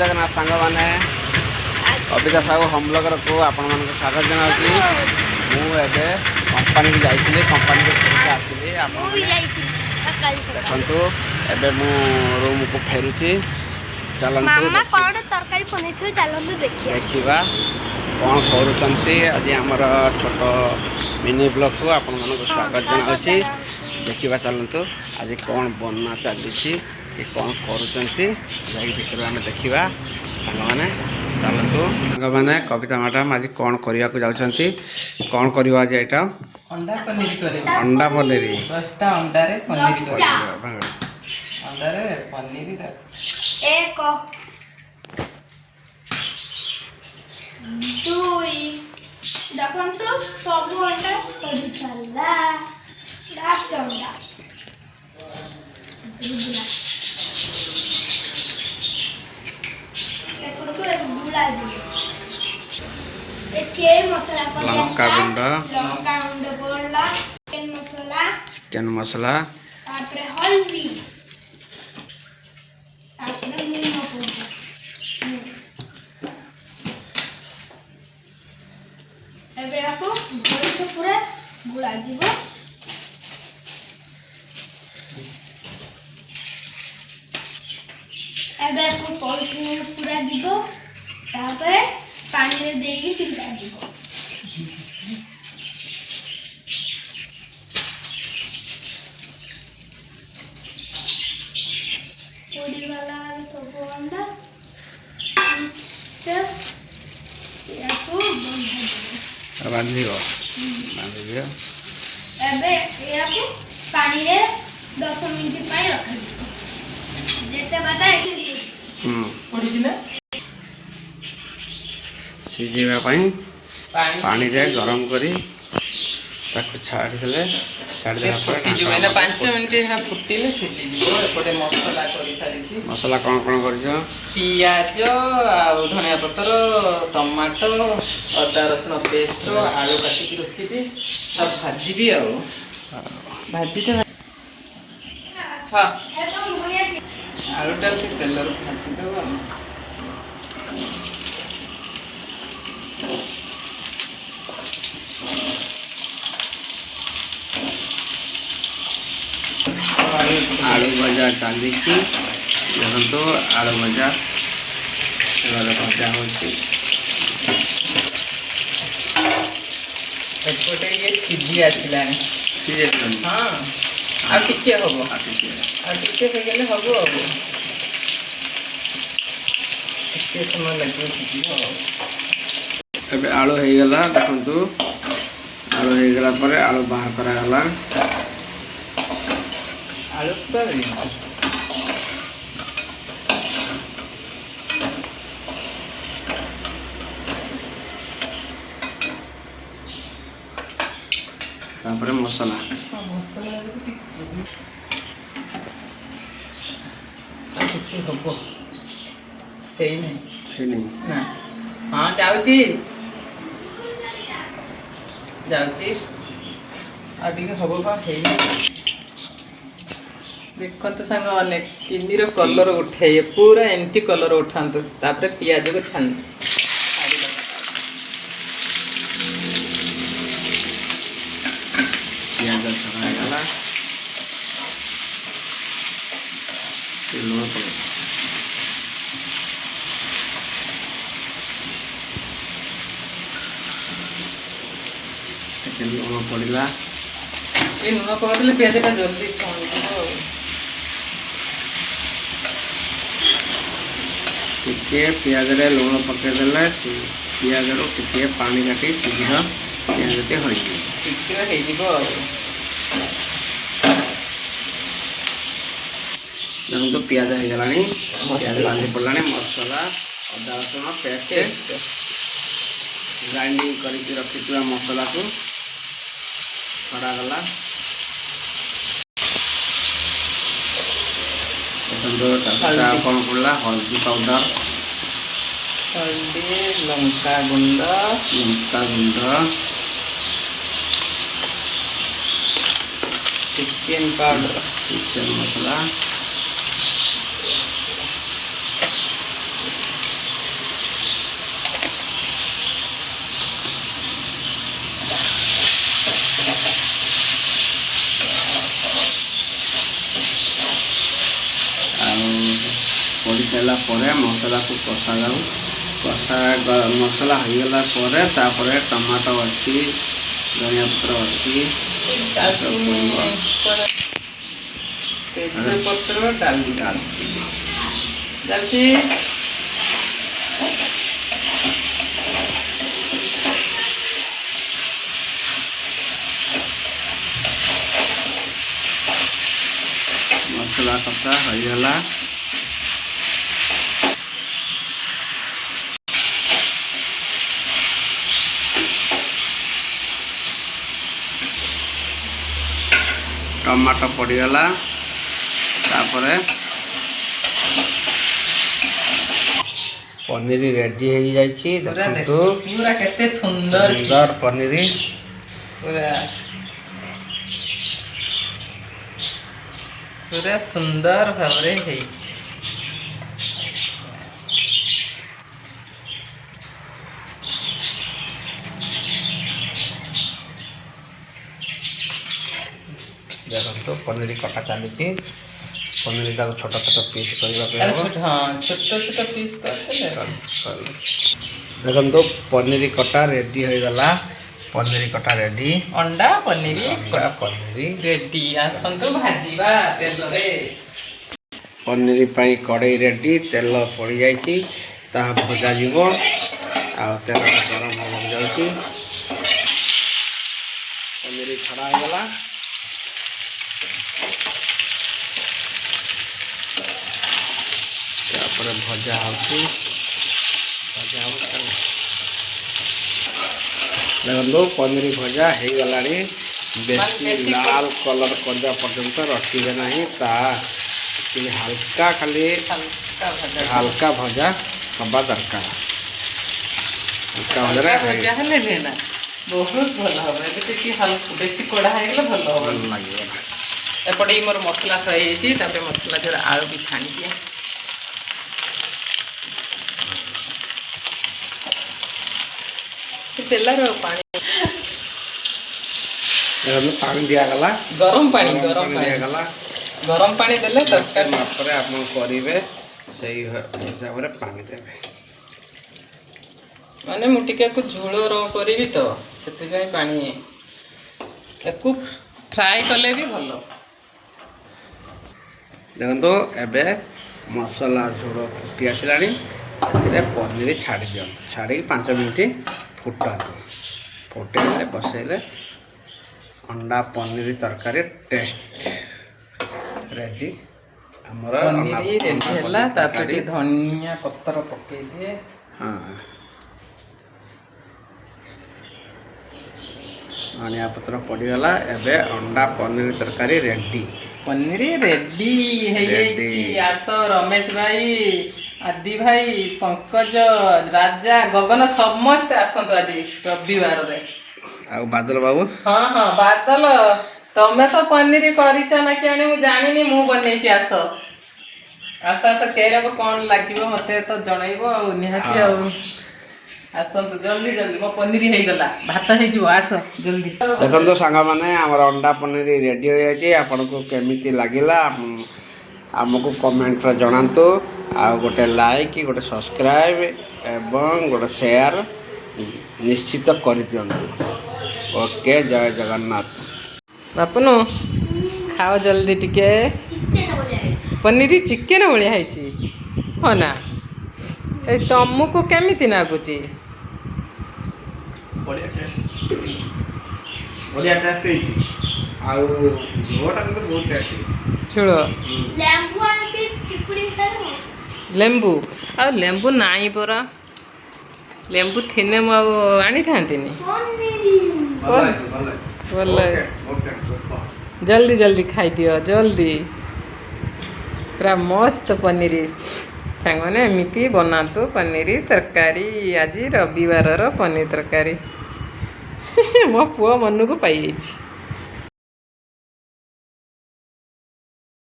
ଜଗନ୍ନାଥ ସାଙ୍ଗମାନେ, କବିତା ସାହୁ ହୋମ୍ ବ୍ଲଗରକୁ ଆପଣମାନଙ୍କୁ ସ୍ୱାଗତ ଜଣାଉଛି। ମୁଁ ଏବେ କମ୍ପାନୀକୁ ଯାଇଥିଲି, କମ୍ପାନୀକୁ ଫେରିକି ଆସିଲି। ମୁଁ ବି ଆପଣମାନେ ଯାଇଥିଲି ସକାଳୁ ସକାଳୁ। ଦେଖନ୍ତୁ, ଏବେ ମୁଁ ରୁମକୁ ଫେରୁଛି। ଚାଲନ୍ତୁ। ମାମା କ'ଣ ତରକାରୀ ବନେଇଥିବେ, ଚାଲନ୍ତୁ ଦେଖିବା। ଦେଖିବା କ'ଣ କରୁଛନ୍ତି। ଆଜି ଆମର ଛୋଟ ମିନି ବ୍ଲଗକୁ ଆପଣମାନଙ୍କୁ ସ୍ୱାଗତ ଜଣାଉଛି। ଦେଖିବା ଚାଲନ୍ତୁ, ଆଜି କ'ଣ ବନା ଚାଲିଛି କି କ'ଣ କରୁଛନ୍ତି, ଯାଇକି ଭିତରେ ଆମେ ଦେଖିବା। ସାଙ୍ଗମାନେ, ଚାଲନ୍ତୁ। ସାଙ୍ଗମାନେ, କବିତା ମ୍ୟାଡ଼ାମ୍ ଆଜି କ'ଣ କରିବାକୁ ଯାଉଛନ୍ତି? କ'ଣ କରିବ ଆଜି ଏଇଟା? ଅଣ୍ଡା ପନିର କରିବି। ଅଣ୍ଡା ପନିର। 10ଟା ଅଣ୍ଡାରେ ପନିର 10ଟା। କରିବି। ଅଣ୍ଡାରେ ପନିର। ଏକ, ଦୁଇ, ଦେଖନ୍ତୁ, ସବୁ ଅଣ୍ଡା ପଡ଼ି ସାରିଲା। ଲାଷ୍ଟ ଅଣ୍ଡା ଗୁଲା। ଦେଖନ୍ତୁ, ଏବେ ଗୁଳାଯିବ। ଏଠି ଏଇ ମସଲା ପଡ଼ି ଲଙ୍କା ଆସିଲା। ଗୁଣ୍ଡ। ଲଙ୍କା ଗୁଣ୍ଡ ପଡ଼ିଲା, ଚିକେନ ମସଲା। ଚିକେନ ମସଲା। ତାପରେ ହଳଦୀ, ତାପରେ ଲୁଣ ପଡ଼ିବ। ଏବେ ଏହାକୁ ଭଲସେ ପୁରା ଗୁଳାଯିବ। ଏବେ ଏହାକୁ ପଲିଥିନରେ ପୁରା ଯିବ, ତାପରେ ପାଣିରେ ଦେଇକି ସିଝାଯିବ। ପୋଡ଼ିଗଲା ଏବେ ସବୁ ଅଣ୍ଡା ମିକ୍ସଚର। ଏହାକୁ ବନ୍ଧାଯିବ। ବାନ୍ଧିବ, ବାନ୍ଧିଦିଅ। ଏବେ ଏହାକୁ ପାଣିରେ 10 ମିନିଟ୍ ପାଇଁ ରଖାଯିବ। ଯେତେ ବାତା ପଡ଼ିଛି ନା? ସିଝେଇବା ପାଇଁ ପାଣି। ପାଣିରେ ଗରମ କରି ତାକୁ ଛାଡ଼ିଦେଲେ, ସେ ଛାଡ଼ିଦେଲା ପରେ ଫୁଟିଯିବ ଏଇନା। 5 ମିନିଟ୍ ଏଇନା ଫୁଟିଲେ ସିଝିଯିବ। ଏପଟେ ମସଲା କରିସାରିଛି। ମସଲା କ'ଣ କ'ଣ କରିଛ? ପିଆଜ ଆଉ ଧନିଆ ପତ୍ର, ଟମାଟୋ, ଅଦା ରସୁଣ ପେଷ୍ଟ, ଆଳୁ କାଟିକି ରଖିଛି। ଆଉ ଭାଜିବି, ଆଉ ଭାଜି ତ ହଁ। ଆଳୁଟା ସେ ତେଲରେ ଭାଜିଦେବ ଆଉ। ଆଳୁ ଭଜା ଚାଲିଛି। ଦେଖନ୍ତୁ, ଆଳୁ ଭଜା ତେଲରେ ଭଜା ହେଉଛି। ଏପଟେ ଇଏ ସିଝି ଆସିଲାଣି। ସିଝେଇଲାଣି? ହଁ, ଆଉ ଟିକେ ହବ। ଆଉ ଟିକେ। ଆଉ ଟିକେ ହେଇଗଲେ ହବ। ଆଉ ଟିକେ ସମୟ ଲାଗିବ, ସିଝିବ ଆଉ। ଏବେ ଆଳୁ ହେଇଗଲା। ଦେଖନ୍ତୁ, ଆଳୁ ହେଇଗଲା ପରେ ଆଳୁ ବାହାର କରାଗଲା। ଆଳୁ ପୁରା ରେଡି। ତାପରେ ମସଲା। ହଁ, ମସଲା ଟିକେ, ଆଉ ଟିକେ ହବ, ହେଇନି। ହେଇନି? ନା। ହଁ, ଯାଉଛି ଯାଉଛି। ଆଉ ଟିକେ ହବ ବା, ହେଇନି। ଦେଖନ୍ତୁ ସାଙ୍ଗମାନେ, ଚିନିର କଲର ଉଠେଇବେ, ପୁରା ଏମିତି କଲର ଉଠାନ୍ତୁ। ତାପରେ ପିଆଜକୁ ଛାଡ଼ିଦେବା। ପିଆଜ ଛଡ଼ା ହେଇଗଲା। ଟିକେ ଲୁଣ ପକେଇ, ଟିକେ ଲୁଣ ପଡ଼ିଲା। ଏ ଲୁଣ ପକେଇଦେଲେ ପିଆଜଟା ଜଲ୍ଦି ଶୁଣିଯିବ ଆଉ। ଟିକେ ପିଆଜରେ ଲୁଣ ପକେଇଦେଲେ ପିଆଜରୁ ଟିକେ ପାଣି କାଟି ଶୀଘ୍ର ପିଆଜଟି ହୋଇଯିବ। ଶୀଘ୍ର ହେଇଯିବ ଆଉ। ଦେଖନ୍ତୁ, ପିଆଜ ହେଇଗଲାଣି, ପିଆଜ ମସଲା। ଭାଜି ପଡ଼ିଲାଣି। ମସଲା, ଅଦା ରସୁଣ ପେଷ୍ଟ, ପେଷ୍ଟ। ଗ୍ରାଇଣ୍ଡିଙ୍ଗ କରିକି ରଖିଥିବା ମସଲାକୁ ଛଡ଼ାଗଲା। ଦେଖନ୍ତୁ, ତା ସହିତ ଆଉ କ'ଣ ପଡ଼ିଲା? ହଳଦୀ ପାଉଡ଼ର। ହଳଦୀ, ଲଙ୍କା ଗୁଣ୍ଡ। ଲଙ୍କା ଗୁଣ୍ଡ। Chicken powder. ଚିକେନ ମସଲା। ଦେଲା ପରେ ମସଲାକୁ କଷାଯାଉ। କଷା ମସଲା ହେଇଗଲା ପରେ ତାପରେ ଟମାଟୋ ଅଛି, ଧନିଆ ପତ୍ର ଅଛି। ଡାଲଚିନି, ତେଜପତ୍ର, ଡାଲଚିନି ଯାଉଛି। ମସଲା କଷା ହେଇଗଲା। ଟମାଟୋ ପଡ଼ିଗଲା। ତାପରେ ପନିର ରେଡି ହେଇଯାଇଛି। ପୁରା ଦେଖନ୍ତୁ। ପୁରା କେତେ ସୁନ୍ଦର। ସୁନ୍ଦର ପନିର। ପୁରା ପୁରା ସୁନ୍ଦର ଭାବରେ ହେଇଛି। ଦେଖନ୍ତୁ, ପନିର କଟା ଚାଲିଛି। ପନିରଟାକୁ ଛୋଟ ଛୋଟ ପିସ୍ କରିବାକୁ ତାକୁ ହେବ। ଛୋଟ, ହଁ, ଛୋଟ ଛୋଟ ପିସ୍ କରିଦେଲେ। ଦେଖନ୍ତୁ, ପନିର କଟା ରେଡି ହୋଇଗଲା। ପନିର କଟା ରେଡି। ଅଣ୍ଡା ପନିର। ଅଣ୍ଡା ପନିର। ରେଡି। ଆସନ୍ତୁ, ଭାଜିବା ତେଲରେ। ପନିର ପାଇଁ କଡ଼େଇ ରେଡି, ତେଲ ପଡ଼ିଯାଇଛି, ତାହା ଭଜାଯିବ। ଆଉ ତେଲଟା ଗରମ ହେବାକୁ ଯାଉଛି। ପନିର ଛଡ଼ା ହେଇଗଲା। ତାପରେ ଭଜା ହେଉଛି, ଭଜା ହେବ ତେଲ। ଦେଖନ୍ତୁ, ପନିର ଭଜା ହେଇଗଲାଣି। ବେଶୀ ବେଶୀ ଲାଲ କଲର୍ କରିବା ପର୍ଯ୍ୟନ୍ତ ରଖିବେ ନାହିଁ। ତା ଟିକେ ହାଲକା ଖାଲି ହାଲକା ଭଜା। ହାଲକା ଭଜା ହେବା ଦରକାର। ହାଲକା ଭଜାରେ ହାଲକା ଭଜା ହେଲେ ନୁହେଁ ନା, ବହୁତ ଭଲ ହବ। ଏବେ ଟିକେ ହାଲକା, ବେଶୀ କଡ଼ା ହେଇଗଲେ ଭଲ ହବ। ଭଲ ଲାଗିବ। ଏପଟେ ବି ମୋର ମସଲା ସରିଯାଇଛି। ତାପରେ ମସଲା ଦେହରେ ଆଳୁ ବି ଛାଣିଦିଏ। ସେ ତେଲର ପାଣି। ଦେଖନ୍ତୁ, ପାଣି ଦିଆଗଲା। ଗରମ ପାଣି, ଗରମ ପାଣି। ଦିଆଗଲା। ଗରମ ପାଣି ଦେଲେ ତରକାରୀ ମାପରେ ଆପଣ କରିବେ, ସେଇ ହିସାବରେ ପାଣି ଦେବେ। ମାନେ ମୁଁ ଟିକେ ଆକୁ ଝୋଳ ର କରିବି ତ, ସେଥିପାଇଁ ପାଣି। ତାକୁ ଫ୍ରାଏ କଲେ ବି ଭଲ। ଦେଖନ୍ତୁ, ଏବେ ମସଲା ଝୋଳ ଫୁଟି ଆସିଲାଣି। ସେଥିରେ ପନିର ଛାଡ଼ି ଦିଅନ୍ତୁ। ଛାଡ଼ିକି 5 ମିନିଟ୍ ଫୁଟାନ୍ତୁ। ଫୁଟେଇଲେ, ବସେଇଲେ ଅଣ୍ଡା ପନିର ତରକାରୀ ଟେଷ୍ଟ ରେଡ଼ି ଆମର। ପନିର ରେଡି ଅଣ୍ଡା ହେଲା। ପନିର ତାପରେ ତରକାରୀ। ଟିକେ ଧନିଆ ପତ୍ର ପକେଇ ଦିଏ। ହଁ, ଧନିଆ ପତ୍ର ପଡ଼ିଗଲା। ଏବେ ଅଣ୍ଡା ପନିର ତରକାରୀ ରେଡ଼ି। ପନିର ରେଡି ହେଇଯାଇଛି। Ready. ଆସ ରମେଶ ଭାଇ, ଆଦି ଭାଇ, ପଙ୍କଜ, ରାଜା, ଗଗନ, ସମସ୍ତେ ଆସନ୍ତୁ ଆଜି ରବିବାରରେ। ଆଉ ବାଦଲ ବାବୁ? ହଁ, ବାଦଲ, ତମେ ତ ପନିର କରିଛ ନା କି ଆଣି, ମୁଁ ଜାଣିନି। ମୁଁ ବନେଇଛି। ଆସ, ଆସ, ଆସ। କେରକ କଣ ଲାଗିବ ମତେ ତ ଜଣେଇବ ଆଉ ନିହାତି। ଆଉ ଆସନ୍ତୁ ଜଲ୍ଦି ଜଲ୍ଦି। ମୋ ପନିର ହେଇଗଲା, ଭାତ ହେଇଯିବ। ଆସ ଜଲ୍ଦି। ଦେଖନ୍ତୁ ସାଙ୍ଗମାନେ, ଆମର ଅଣ୍ଡା ପନିର ରେଡ଼ି ହୋଇଯାଇଛି। ଆପଣଙ୍କୁ କେମିତି ଲାଗିଲା, ଆମକୁ କମେଣ୍ଟରେ ଜଣାନ୍ତୁ। ଆଉ ଗୋଟେ ଲାଇକ୍, ଗୋଟେ ସବସ୍କ୍ରାଇବ୍ ଏବଂ ଗୋଟେ ସେୟାର ନିଶ୍ଚିତ କରିଦିଅନ୍ତୁ। ଓକେ, ଜୟ ଜଗନ୍ନାଥ। ବାପୁନୁ, ଖାଅ ଜଲ୍ଦି ଟିକେ। ଚିକେନ ଭଳିଆ ହେଇଛି। ପନିର ଚିକେନ ଭଳିଆ ହେଇଛି, ହଁ ନା? ଏ ତମକୁ କେମିତି ଲାଗୁଛି? ବଢ଼ିଆ ଟେଷ୍ଟ, ବଢ଼ିଆ ଟେଷ୍ଟ ହେଇଛି। ଆଉ ଝୋଳଟା କିନ୍ତୁ ବହୁତ ଟେଷ୍ଟ। ଝୋଳ। ଲେମ୍ବୁ ଆଣିକି ଚିପୁଡ଼ି ଖାଇଲେ ମସ୍ତ। ଲେମ୍ବୁ, ଆଉ ଲେମ୍ବୁ ନାହିଁ ପରା। ଲେମ୍ବୁ ଥିନେ ମୁଁ ଆଉ ଆଣିଥାନ୍ତିନି। ପନିର। ଭଲ ହେଇଛି, ଭଲ ହେଇଛି। ଭଲ। ବହୁତ ଟେଷ୍ଟ, ବହୁତ ଟେଷ୍ଟ, ବହୁତ। ଜଲ୍ଦି ଜଲ୍ଦି ଖାଇଦିଅ ଜଲ୍ଦି। ପୁରା ମସ୍ତ ପନିର। ସାଙ୍ଗମାନେ, ଏମିତି ବନାନ୍ତୁ ପନିର ତରକାରୀ। ଆଜି ରବିବାରର ପନିର ତରକାରୀ ମୋ ପୁଅ ମନକୁ ପାଇଯାଇଛି।